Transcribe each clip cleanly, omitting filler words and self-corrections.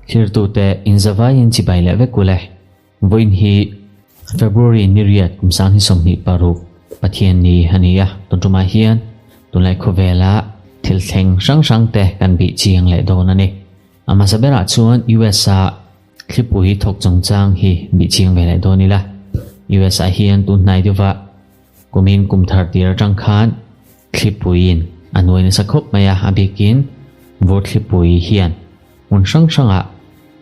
Thirtute inzavaiin chibai leh vek ule. Vawiin hi February ni riat kum 2026 Pathian ni a ni a, tun tumah hian tunlai khawvela thil thleng hrang hrang te kan bih chiang leh dawn a ni. A hmasa berah chuan US a thlipui thawk chungchang hi bih chiang ve leh dawn ila. US ah hian tun hnai deuhva kumin kum thar tir atang khan thlipuiin a nuai nasa khawp mai a, a bikin vur thlipui hian hmun hrang hrangah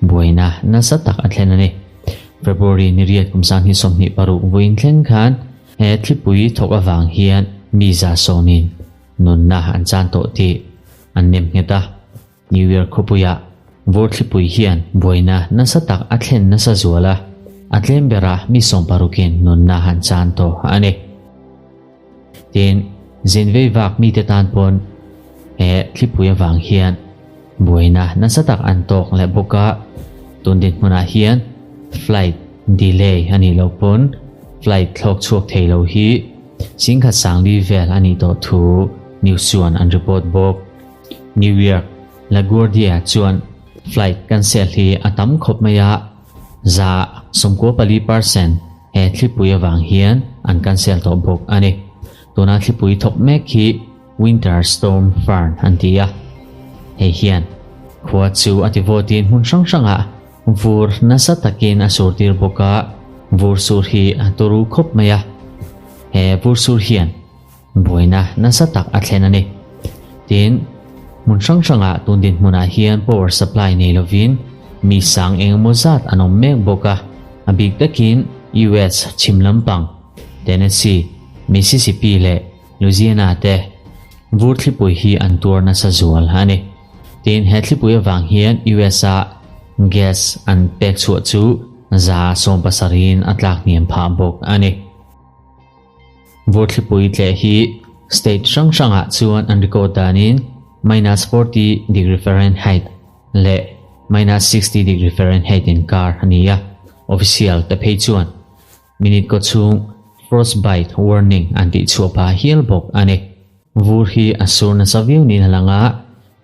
buaina nasa tak a thlen a ni. February ni riat kum 2026 vawiin thleng khan he thlipui thawk avang hian mi 100% nunna an chan tawh tih an nem nghet a. New York khawpuiah vur thlipui hian buaina nasa tak a thlen nasa zual a, a tlem bera mi 60in nunna an chan tawh a ni. Tin, zin vei vak mite tan pawn he thlipui avang hian buaina nasa tak an tawk leh bawk a, tun dinhmunah hian flight delay a nih loh pawn flight thlawk chhuak thei lo hi 10,400 vel a nih tawh thu news chuan an report bawk. New York, LaGuardia chuan flight cancel hi a tam khawp mai a, 94% he thlipui avang hian an cancel tawh bawk a ni. Tuna thlipui thawk mek hi Winter Storm Fern an ti a. Hei hian khua chu a ti vawtin hmun hrang hrangah vur nasa takin a sur tir bawk a, vur sur hi a turu khawp mai a. He vur sur hian buaina nasa tak a thlen a ni. Tin, hmun hrang hrangah tun dinhmunah hian power supply nei lovin mi sang engemaw zat an awm mek bawk a, a bik takin US chhim lampang, Tennessee, Mississippi leh Louisiana te vur thlipui hi an tuar nasa zual a ni. Tin, he thlipui avang hian US a gas an pek chhuah chu 70%-in a tlak hniam phah bawk a ni. Vur thlipui tleh hi state hrang hrangah chuan an record danin minus 40 degree Fahrenheit leh minus 60 degree Fahrenheit inkar a ni a, official te phei chuan minute kaw chhung frostbite warning an tih chhuah phah hial bawk a ni. Vur hi a sur nasa viau niin a lang a,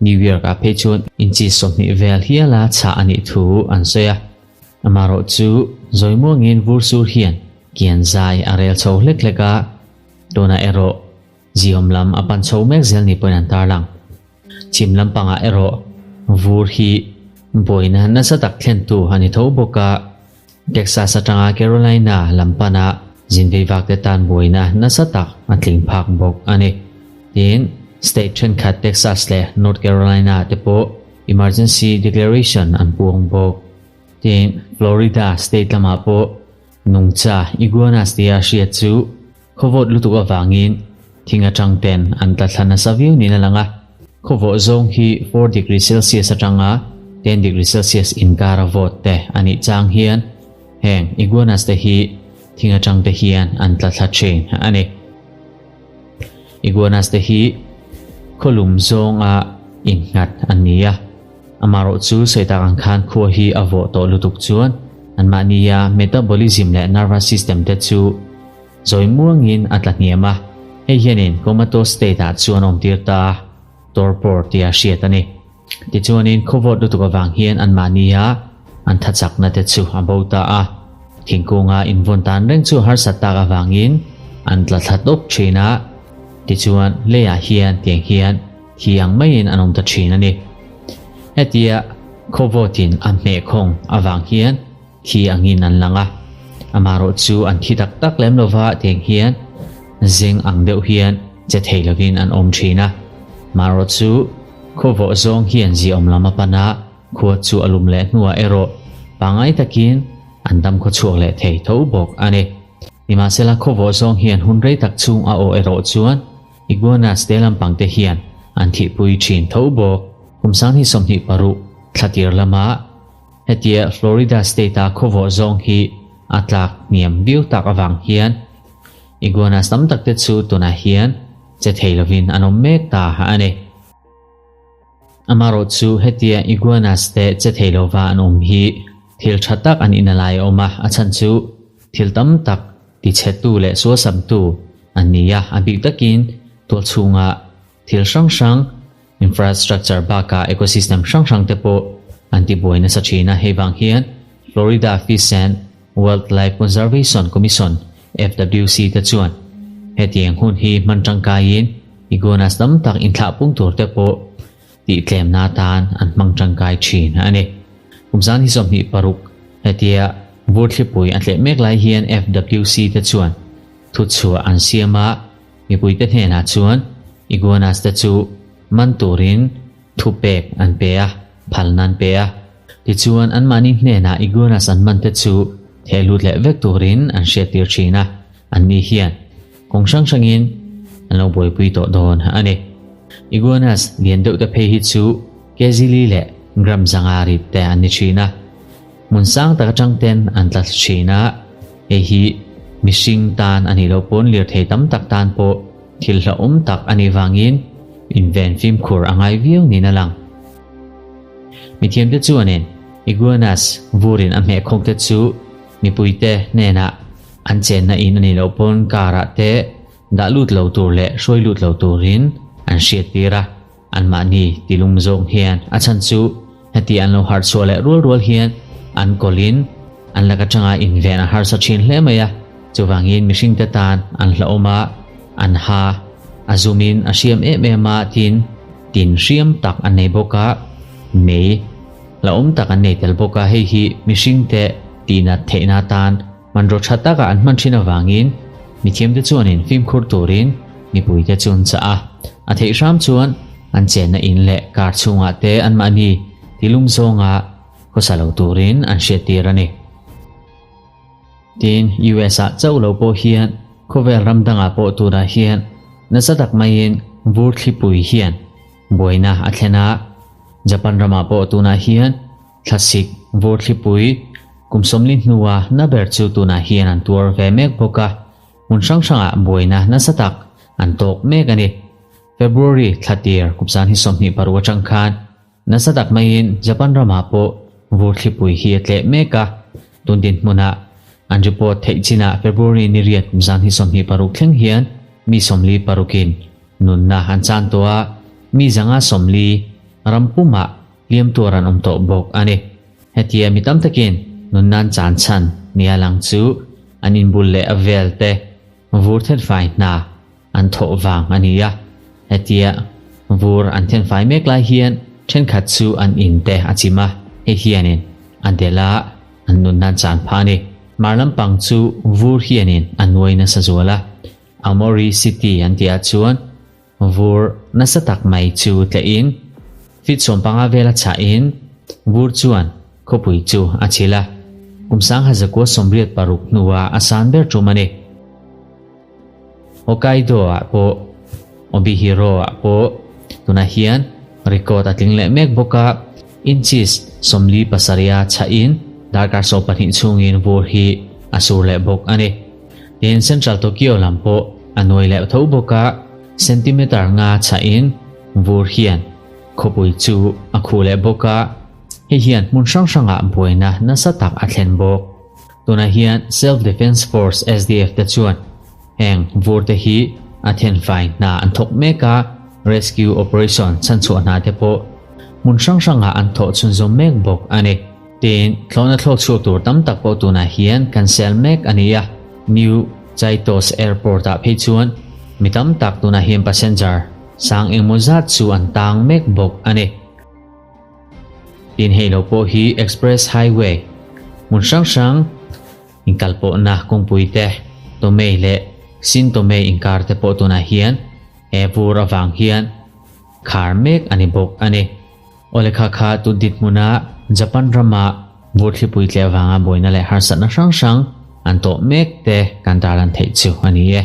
New York ah phei chuan inchi 20 vel hiala chhah a nih thu an sawi a. Amaherawh chu zawi muangin vur sur hian kian zai a rel chho hlek hlek a, tunah erawh ziawm lam a pan chho mek zel ni pawhin an tarlang. Chhim lampangah erawh vur hi buaina nasa tak thlentu a ni tho bawk a, Texas atanga Carolina lam pana zin veivak te tan buaina nasa tak a tling phak bawk a ni. Tin, state thenkhat Texas leh North Carolina te pawh emergency declaration an puang bawk. Tin, Florida state lamah pawh nungcha iguanas tia hriat chu khawvawt lutuk avangin thing atang ten an tla thla nasa viau niin a lang a. Khawvawh zawng hi 4 degree Celsius atanga 10 degree Celsius inkar a vawt te a nih chang hian heng iguanas te hi thing atang te hian an tla thla thin a ni. Iguanas te hi khawlum zawnga innghat an ni a, amaherawh chu sawi tak ang khan khua hi a vawh tawh lutuk chuan anmahnia metabolism leh nervous system te chu zawi muangin a tla hniam a, hei hianin comatose state ah chuan awm tir ta torpor tia hriat a ni. Tichuanin khawvawt lutuk avang hian anmahnia an thachakna te chu a bo ta a, thingkunga invawn tan reng chu harsat tak avangin an tla thla tawp thin a, tichuan leiah hian tiang hian thi ang maiin an awm ta thin a ni. Hetia khawvawtin a hmeh khawng avang hian thi angin an lang a, amaherawh chu an thi tak tak lem lova tiang hian zeng ang deuh hian che thei lovin an awm thin a, amaherawh chu khawvawh zawng hian ziaawm lam a pan a, khua chu a lum leh hnuah erawh pangngai takin an dam khaw chhuak leh thei tho bawk a ni. Nimahsela khawvawh zawng hian hun rei tak chhung a awh erawh chuan iguanas te lampang te hian an thihpui thin tho bawk. Kum 2026 thlatir lama hetia Florida state a khawvawh zawng hi a tlak hniam viau tak avang hian iguanas tam tak te chu tunah hian che thei lovin an awm mek ta a ni. Amaherawh chu hetia iguanas te che thei lova an awm hi thil tha tak an in a lai a awm a, a chhan chu thil tam tak tichhetu leh sualsamtu an ni a, a bik takin tual chhunga thil hrang hrang. Infrastructure bakah ecosystem hrang hrang te pawh an tibuai nasa thin a, hei vang hian Florida Fish and Wildlife Conservation Commission, FWC, te chuan hetiang hun hi hman tangkaiin iguanas tam tak inthlah pung tur te pawh tih tlemna atan an hmang tangkai thin a ni. Kum zan hi 26 hetia vur thlipui a tleh mek lai hian FWC te chuan thuchhuah an siam a, mipuite hnenah chuan iguanas te chu man turin thupek an pe a, phalna an pe a. Tichuan anmahni hnenah iguanas an man te chu theh lut leh vek turin an hriattir thin a, anni hian kawng hrang hrangin an lo buaipui tawh dawn a ni. Iguanas lian deuh te phei hi chu kg li leh gram zanga rit te an ni thin a, hmun sang tak atang ten an tla thla thin a, hei hi mihring tan a nih loh pawn lirthei tam tak tan pawh thil hlauhawm tak a nih vangin inven fimkhur a ngai viau niin a lang. Mithiamte chuanin iguanas vurin a hmeh khawk te chu mipuite hnenah an chenna in a nih loh pawn car ah te dah lut lo tur leh hruai lut lo turin an hriattir a, anmahni tilum zawng hian a chhan chu heti an lo harh chhuah leh rual rual hian an kawlhin an lak atanga inven a harsa thin hle mai a, chuvangin mihringte tan an hlauhawm a, an ha a zumin a hriam em em a tin tin hriam tak an nei bawk a, mei hlauhawm tak an nei tel bawk a, hei hi mihringte tihnat theihna atan Hmanraw tha taka an hman thin avangin mithiamte chuanin fimkhur turin mipuite chu an chah a. A theih hram chuan an chenna in leh car chhungah te anmahni tilum zawnga khawsa lo turin an hriattir a ni. Tin, US ah chauh lo pawh hian khawvel ram dangah pawh tunah hian nasa tak maiin vur thlipui hian buaina a thlen a. Japan ramah pawh tunah hian Thlasik, vurthlipui, kum 40 hnua na ber chu tunah hian an tuar ve mek bawk a, hmun hrang hrangah buaina nasa tak an tawk mek a ni. February thla tir kum 2026 atang khan nasa tak maiin Japan ramah pawh vurthlipui hi a tleh mek a, tun dinhmunah an report theih chinah February ni riat kum 2026 thleng hian mi 46 in nunna an chan tawh a, mi 140 ram pumah Hliam tuar an awm tawh bawk a ni. Hetia mi tam takin nun nan chan chhan nia lang chu an inbul leh a vel te vur thenfai hna an thawh vang a ni a. Hetia vur an thenfai mek lai hian thenkhat chu an in te a chim a, hei hianin a delh a an nun nan chan phah a ni. Hmar lampang chu vur hianin a nuai nasa zual a, Aomori City an tih ah chuan Vur nasa tak mai chu tlehin feet 15 vela chhahin vur chuan khawpui chu a chhil a, kum 1986 hnua a san ber tum a ni. Hokkaido-ah pawh Obihiro-ah pawh tunah hian record a tling leh mek bawk a, inches 47 a chhahin darkar 12 chhungin vur hi a sur leh bawk a ni. Tin, Central Tokyo lam pawh a nuai leh tho bawk a, centimeter nga chhahin vur hian khawpui chu a khuh leh bawk a, hei hian hmun hrang hrangah buaina nasa tak a thlen bawk. Tunah hian Self Defense Force, SDF, te chuan heng vur te hi a thenfai hna an thawk mek a, rescue operation chhanchhuah hna te pawh hmun hrang hrangah an thawh chhunzawm mek bawk a ni. Tin, thlawhna thlawk chhuak tur tam tak pawh tunah hian cancel mek a ni a, New Chaitos Airport ah phei chuan mi tam tak tunah hian passenger sang engmaw zat chu an tang mek bawk a ni. Tin, hei lo pawh hi Express Highway hmun hrang hrang inkalpawhna kawngpui te, Tomei leh Sin Tomei inkar te pawh tunah hian he vur avang hian khar mek a ni bawk a ni. Awle kha kha tun dinhmuna Japan rama vurthlipui tleh vanga buaina leh harsatna hrang hrang an tawh mek te kan tarlan theih chu a ni e.